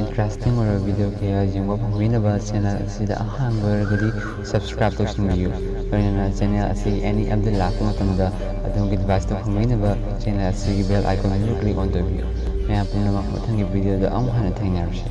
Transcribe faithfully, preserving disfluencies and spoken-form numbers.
Interesting ꯑꯣꯏꯕ video ꯀꯌꯥ ꯌꯦꯡꯕ ꯐꯪꯕꯤꯅꯕ ꯆꯦꯅꯦꯜ ꯑꯁꯤꯗ ꯑꯍꯥꯟꯕ ꯑꯣꯏꯔꯒꯗꯤ ꯁꯕꯁꯀ꯭ꯔꯥꯏꯕ ꯇꯧꯁꯤꯟꯕꯤꯌꯨ꯫ ꯂꯣꯏꯅꯅ ꯆꯦꯅꯦꯜ ꯑꯁꯤ ꯑꯦꯅꯤ ꯑꯞꯗꯦꯠ ꯂꯥꯛꯄ ꯃꯇꯝꯗ ꯑꯗꯣꯝꯒꯤ ꯗꯤꯚꯥꯏꯁꯇ ꯐꯪꯕꯤꯅꯕ ꯆꯦꯅꯦꯜ ꯑꯁꯤꯒꯤ ꯕꯦꯜ ꯑꯥꯏꯀꯣꯟ ꯑꯗꯨ ꯀ꯭ꯂꯤꯛ ꯑꯣꯟ ꯇꯧꯕꯤꯌꯨ꯫ ꯃꯌꯥꯝ ꯄꯨꯝꯅꯃꯛ ꯃꯊꯪꯒꯤ ꯚꯤꯗꯤꯑꯣꯗ ꯑꯃꯨꯛ ꯍꯟꯅ ꯊꯦꯡꯅꯔꯁꯤ꯫